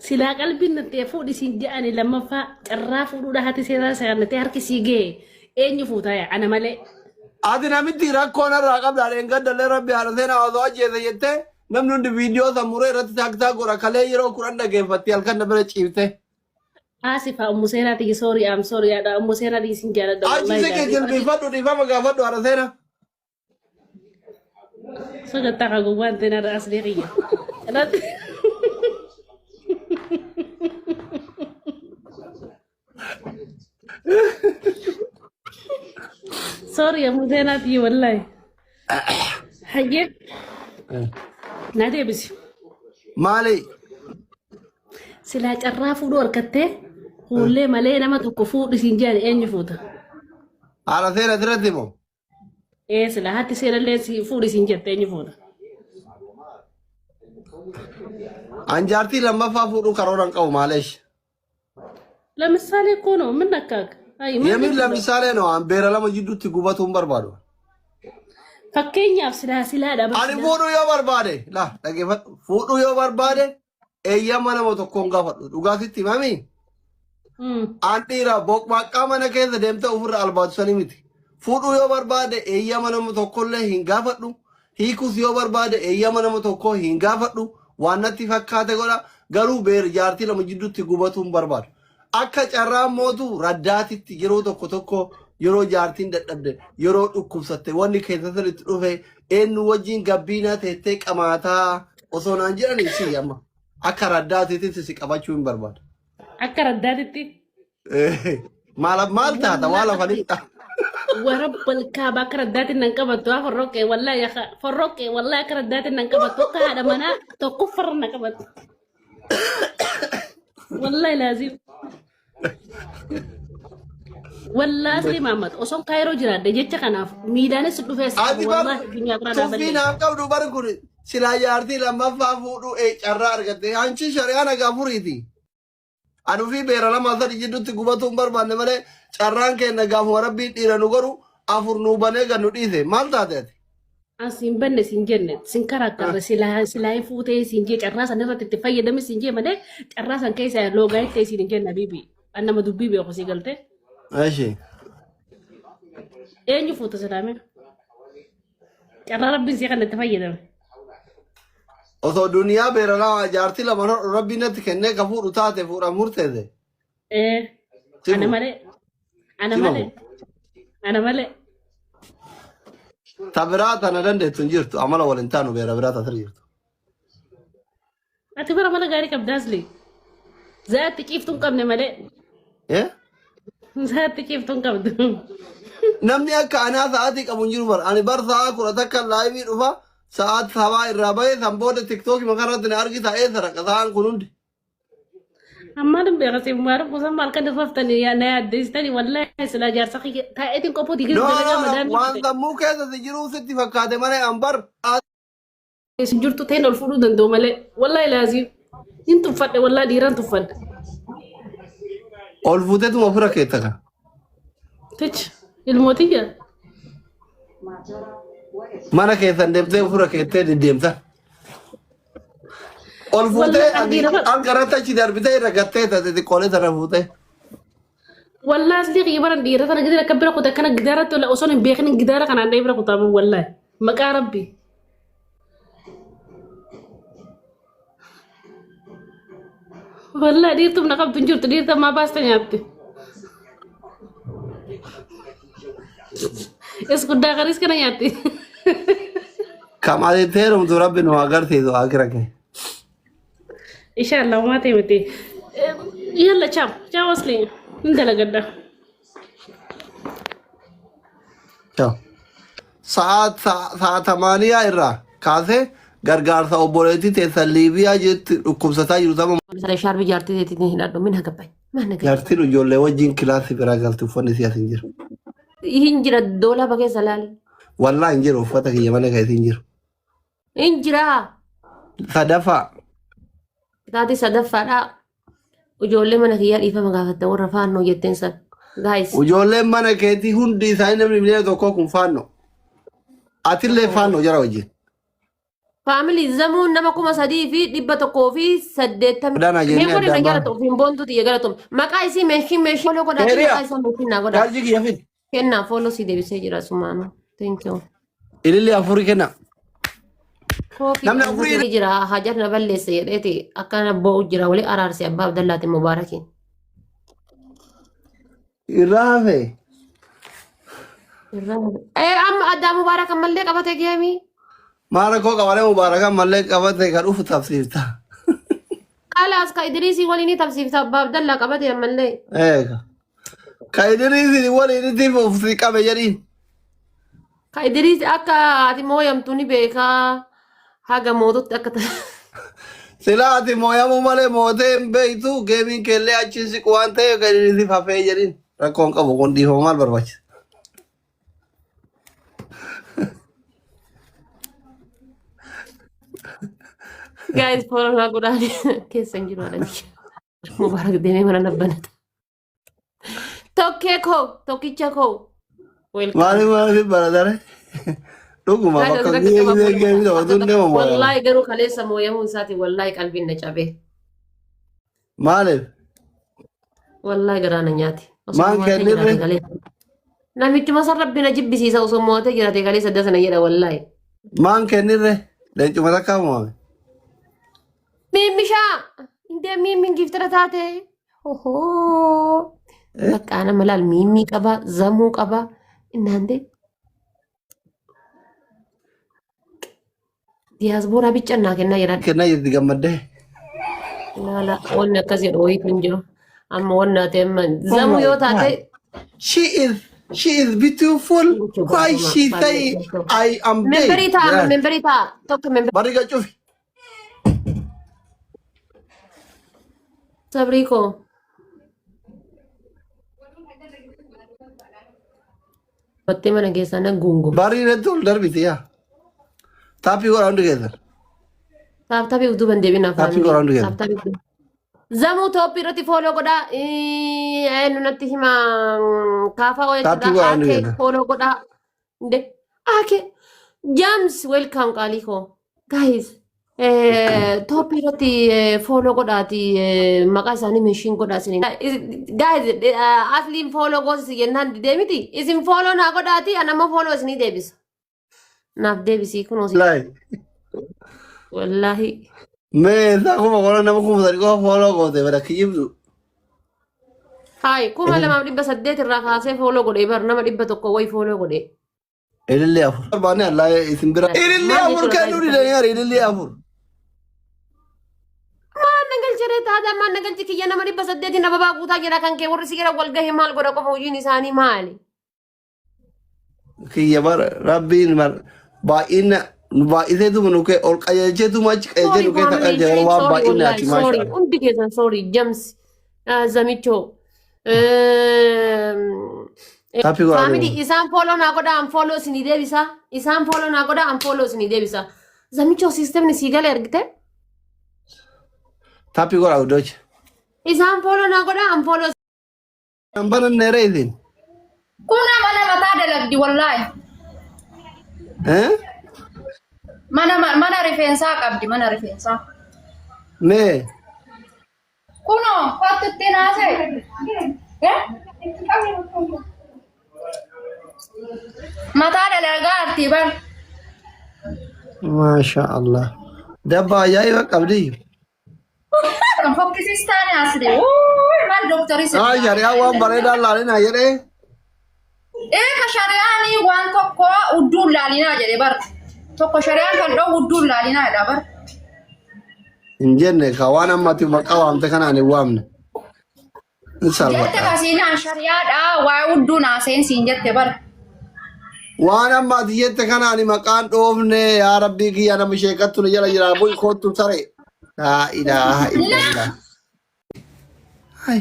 Silaa qalbiin nattee fuudhi siin je'ani lammaffaa carraa fuudhuudha hati seeraa saganatee harki sii ga'e eenyu fuutaa yaa ana malee. Ati namitti rakkoo narraa qabda dheengaddallee rabbi haadha seenaa osoo ajjeese jettee namni hundi viidiyoo san muree irratti taaktaa godha kalee yeroo 10 dhageeffatti halkan na bira ciifte. Aasifa ummu seenaa tiyya sorry am sorry yaadha ummu seenaa tiyya sin jaaladha Achi wallahi siqi laazim. jilbiifadhu dhiifama gaafadhu haadha seenaa. Sodattaa kan gowwaan ta'e narra aslee kiyya. Irratti. Sorry ummu seenaa tiyya wallahi. Hayyee na deebisi. Maali? Silaa carraa fuudhuu harkattee fuullee malee nama tokko fuudhi siin jedhan eenyu fuuta? Haadha seera asirratti moo? Ee silaa hatti seerallee si fuudhi siin jette eenyu fuuta? An jaartii lammaffaa fuudhuu karoora hin qabu maaleesh. ለምሳሌ እኮ ነው ምን ነካክ? አይ maal Yemin jechuudha? lamisaalee no an beera lama jidduutti gubatuu hin barbaadu. Fakkeenyaaf silaa silaadha bar Ani silaa. fuudhuu yoo barbaade la dhageeffadhu fuudhuu yoo barbaade eeyyama nama tokkoon gaafadhu dhugaa sitti himami. An dhiira boqmaaqqaa mana keessa deemtee ofirra albaatu sanii miti. Fuudhuu yoo barbaade eeyyama nama tokkollee hin gaafadhu. Hiikuus yoo barbaade eeyyama nama tokkoo hin gaafadhu. Waan natti fakkaate godha. Garuu beer jaartii lama jidduutti gubatuu hin barbaadu. Akka carraa mootu raddaatitti yeroo tokko tokko yeroo jaartiin dadhabde yeroo dhukkubsatte wanni keessa sirriitti dhufe eenyu wajjin gabbiinaa teettee qamaataa osoo naan jedhanii si amma akka raddaatitti si qabachuu hin barbaadu. Akka raddaatitti. Maal maal taata waa lafa lixxa. Warabbal kaaba akka raddaatiin nan qabattu haa forroqqee wallahi akka forroqqee wallahi akka raddaatiin nan qabattu akka haadha manaa tokkoffarra na qabattu. Wallahi laazim. Wallahi asli Mahammad osoon kaayiroo jiraadhe jecha kanaaf miidhaanis dhufee as qabu Ati bar wallahi addunyaa biraa naa tuffii balleessa. naaf qabdu bar kun silaa jaartii lammaffaa fuudhuu carraa argatte. Hanchi shari'aa nagaa furiiti. Ani ofii beera lama sadi jidduutti gubatuu hin barbaanne malee carraan keenya gaafuma rabbiin dhiira nu godhu afur nu banee gad nu dhiise. Maal taate ati? An siin banne siin jenne siin karaa silaa silaa hin fuutee siin jee carraa san irratti itti fayyadame siin jee malee carraa san keessa loogaa itti siin hin jenne habiibi. An nama dubbii beeku sii galtee. Eshi. Eenyu fuuta silaamee? Carraa rabbiin sii kan itti fayyadame. Osoo duniyaa beera lama jaartii lama hodhu rabbiin natti kennee ka fuudhu taate fuudhan murteesse. Ee, Si ana fuudha. malee. Ana Si malee. fuudha. Ana malee. Ta biraa tana dandeettu hin jirtu amala wal hin taanu beera biraa tasirra jirtu. Ati bara mala gaarii qabda asli. Zaatti ciiftuu hin qabne malee. Eh? Zaatti ciiftuu hin qabdu. Namni akka anaa sa'aatii qabu hin jiru bar. Ani bar sa'aa 11 laayivii dhufa sa'aat sabaa irraa bahee san booda tiktookii makarratti na argita eessa raqa sa'aan kun hundi. Ammaan hin beeka si maal kuusan maal kan irraftanii yaa na yaaddeessitanii wallaahi silaa jaarsa kiyya taa'eetiin qophoo diigee No, no, dalagaa no. madaamii Waan fite. sammuu keessa si jiruu sitti fakkaate malee an bar Isin jirtu ta'een ol fuudhuu danda'u malee wallaahi laazii hin tuffadhe wallaahi dhiiraan tuffadhe. Ol fuuteetuma ofirra keetta kan. Tich ilmootiyya. Mana keessan deemtee ofirra keettee deddeemta. Ol fuutee Wallaahi ati dhiira bara. alga irratti achi darbitee irra gattee taate xiqqoolee tana fuutee. Wallaahi asli kiyya bara dhiira tana gidira akka bira kuta akkana gidaaratti osoo hin beekin gidaara kanaan dhee bira kutaa wallaahi maqaa rabbi. Wallaahi dhiirtuuf na qabdu hin jirtu dhiirta ammaa baasta nyaatte. Is guddaa karis kana nyaatti. Kam ati teerumtu rabbi nu agarsiisu akira kee. Inshallah uumaa ta'e miti. Yalla ciao ciao asli hin dalagadha. Ciao. Sa'aa sa'a tamaaniyaa irraa kaasee gargaarsa obboleettii teessan Liibiyaa jirti dhukkubsataa jiru sama Sare shaarbii jaartii teetiin hidhadhu min hagabbay. Maal na gabbay? jaartiin ijoollee wajjin kilaasii biraa galti uffanni si'as hin jiru. Hin jira doolaba keessa laali. Wallaa hin jiru uffata kiyya mana keessa hin jiru. Hin jira. Sadaffaa. Taatee sadaffaadha. Ijoollee mana kiyyaa dhiifama gaafatte warra faannoo jetteen san. Guys. Ijoolleen mana keetii hundi isaanii namni miliyoona tokkoo kun faannoo. Atillee faannoo jara wajjin. Faamilii zamuun nama 3180. Daanaa Mee jennee godhi na addaan baana. jaalatu ofiin boontuu xiyya galatoom. Maqaa isii meeshiin meeshii follow godhaa Keeriyaa. maqaa isaa meeshiin naa godhaa. Chaarjii kiyya fidi. Kennaa follow si deebisee jira sumaanu. Thank you. Ililli afurii kenna. Koofii Namni afurii jira hajar na balleesse jedheeti akkana boo'u jira wali araarse abbaa Abdallaati Mubaarakiin. Irraa hafe. Amma addaa Mubaarak ammallee qabate geemii. Maal rakkoo qabalee Mubaarakan mallee qabate kan dhufu tabsiifta. Kalaas ka Idriisii waliin ni tabsiifta abbaa Abdallaa qabate ammallee. Eega. Ka Idriisii waliin itti ufsi qabe jedhiin. Ka Idriis akka ati mooyamtu ni beekaa haga mootutti akka Silaa ati mooyamuu malee mootee hin beektu geemiin keellee achiin siqu waan ta'eef ka Idriisiif hafee jedhiin. Rakkoon qabu kun dhiifama maal barbaachisa? Guys, follow naa godhaa keessa hin jiru haadha kiyya. Mubaarak deemee mana na banata. Tokkee koo tokkicha koo. Welcome. Maaliif maaliif baratare? Dhuguma Guys, bakka asirratti guyyaa qaba gisee geemii taphatu hin deema mooyama. Wallaahi garuu kaleessa mooyamuun isaati wallaahi qalbiin na cabee. Maaliif? Wallaahi garaa na nyaate. Osoo Maan mo'atee kennirre? jiraate kaleessa. Namichuma san rabbi na jibbisiisa osoo mo'atee jiraate kaleessa dasana jedha wallaahi. Maan kennirre? Leencuma takkaa mo'ame. Miimmishaa! Indee miimmiin giiftara taate. Ohoo! Bakka nama laal miimmii qaba, zamuu qaba. Innaante diyaasbooraa biccannaa kennaa jedha. Kennaa jirti gammaddee. Laala wanni akkas jedhu wayiitu hin jiru. Amma wanni ati amma zamuu my yoo taate She is beautiful. Why she say I am gay? memberii ta'a amma memberii ta'a tokko memberii. Bari gacufi. Sabrii koo. Battee mana keessaa na guunguma. Barii irratti ol darbiti yaa. Taappii godhaa hundi keessan. Taaptaabii utuu ban deebinaa Taappii godhaa hundi keessan. Taaptaabii utuu. Zamuu tooppii irratti follow godhaa. Eenyu natti hima kaafaa oo Taappii jechuudha. godhaa hundi Akee keessan. follow godhaa. Nde Akee James welcome qaalii koo. Guys tooppii irratti follow godhaati maqaa isaanii meeshiin godhaa isiniin. Guys asliin follow goosisi jennaan didee miti. Isin follow naa godhaati ana immoo follow isinii deebisa. Naaf deebisii kunoo si. Laay. Wallaahi. Mee isaa kuma qola nama 3000 qofa follow goote bara kiyyibdu. Hayi 2800 irraa kaasee follow godhee bar nama 100 wayi follow godhee. Ilillee afur. Barbaanne allaa isin bira. Ilillee Maal afur jechuudha kennuu didanii hari ilillee afur. Maal na galcheree taataa maal na galchi kiyya nama 800 ababaa guutaa jira kan kee warri si jira wal gahe maal godha qofa hojiin isaanii maali? Kiyya bar rabbiin bar baay'ina nu baay'iseetuma nu kee ol qajeelcheetuma achi qajeelchee Sorry nu keessa family, qajeelche waan sorry baay'inaati wallahi, sorry. maashaa. Hundi keessan sorry, James, Zamichoo. Taappii godhaa Family deemu. isaan follow naa godha, an follow isinii deebisa. Isaan follow naa godha, an follow isinii deebisa. Zamichoo systemni sii gale argite? Taappii godhaa guddoocha. Isaan follow naa godha, an follow Kan bananne ree isin. Kun mana mataa dalagdi wallaahi. Eh? Mana rifeensaa qabdi mana rifeensaa. Mee Kunoo kottu ittiin haasa'e. Eh? Mataa dalagaa artii bar. Maasha Allah. Dabba ajaa'iba qabdi. Kan fokkisiis taane asli. Wuuy maal dooktarii Ah, shari'aa waan bareedaa laalinaa jedhee. Ee ka shari'aanii waan tokko udduun laalinaa jedhe bar. Tokko shari'aan kan dhoowwu udduun laalinaa jedha bar. Hin jenne ka waan ammati maqaa waamte kanaan hin waamne. Hin Jette salphadha. kasiinaan shari'aadha waa'ee udduun haaseen siin jette bar. Waan ammati jette kanaan maqaan dhoofne yaa rabbii kiyya nama sheekattu na jala jira bu'i koottu sare. Laa ilaaha illallah. Hai.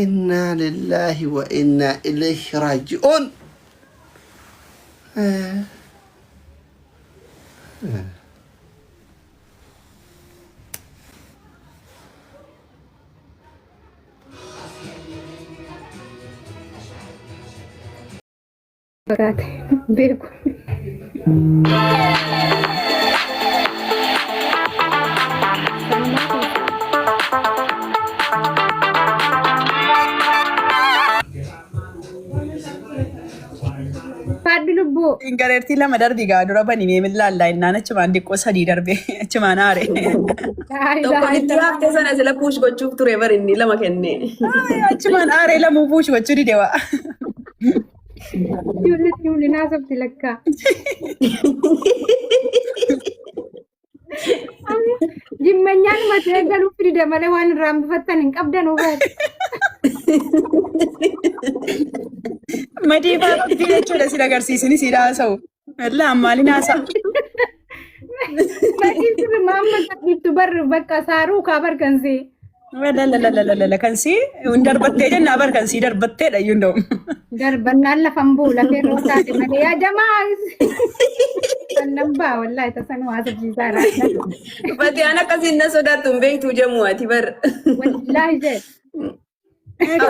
Innaa lillaahi wa innaa ilayhi raaji'uun. Fakkaate beeku. Ingareertii lama darbi gaa dura bani mee millaallaa innaan achumaan diqqoo sadii darbe achumaan aare. Tokko itti haftee sana sila puush gochuuf ture bar inni lama kenne. Ay, achumaan aaree lamuu puush gochuu dide waa. Ijoollee ijoollee naasofti lakkaa. Jimmanyaan matee galuuf dide malee waan irraa hambifattan hin qabdan hubaatu. Madii fa'aa jechuudha si agarsiisini si haasa'u. Wallah maaliin haasa'a? Baay'een sirri maamma gadhiiftu bar bakka saaruu kaa barkansee. Lalalalalalala kan si hin darbattee jennaa bar kan si darbatteedha iyyuu nda'u. Darbannaan lafan bu'u lafee irra taate malee yaa jamaa. Annan ba'a wallaahi tasan waa sabsiisaa raadha. Fatiyaan akkasiin na sodaattu hin beektuu jemuu ati bar. Wallaahi jedhe.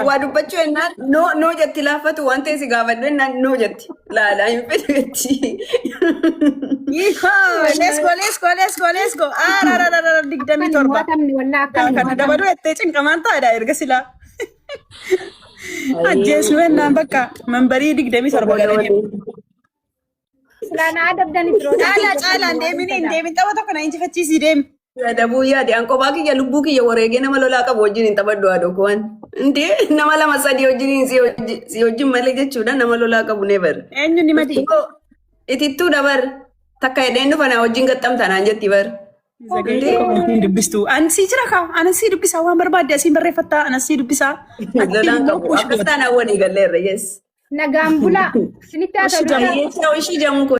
Waa dubbachuu jennaan no no jetti laaffatu waan ta'e si gaafadhu jennaan no jetti. Laala hin fedhu jetti. Yihoo! Let's go, let's go, let's go, let's go. Aarararara 27. Mo'atamni wallaahi akka hin Kana mo'atamne. dabaluu jettee cinqamaan taa'edha erga silaa. Ajjeesnu jennaan bakka memberii 27 galanii. Silaa na adabdani biroo. Caalaa caalaa hin deemin hin deemin tapha tokko na injifachiisii deemi. Yaadabuu yaade an kophaa kiyya lubbuu kiyya wareegee nama lolaa qabu wajjin hin taphadhu haadha kuwan. Indee nama lama sadii wajjin si wajjin malee jechuudha nama lolaa qabu never. Eenyu ni madii? Itittuu dabar takka hidheen dhufa na wajjin gaxxamta naan jetti bar. Hin dubbistu. Ani sii jira kaa. Ani sii dubbisaa waan barbaadde asiin barreeffattaa. Ani sii dubbisaa. Lolaan qabu akkas taanaan walii galleerra yes. Nagaan bulaa. Isinitti haa Oshi ta'u. Ishii jamuu koo.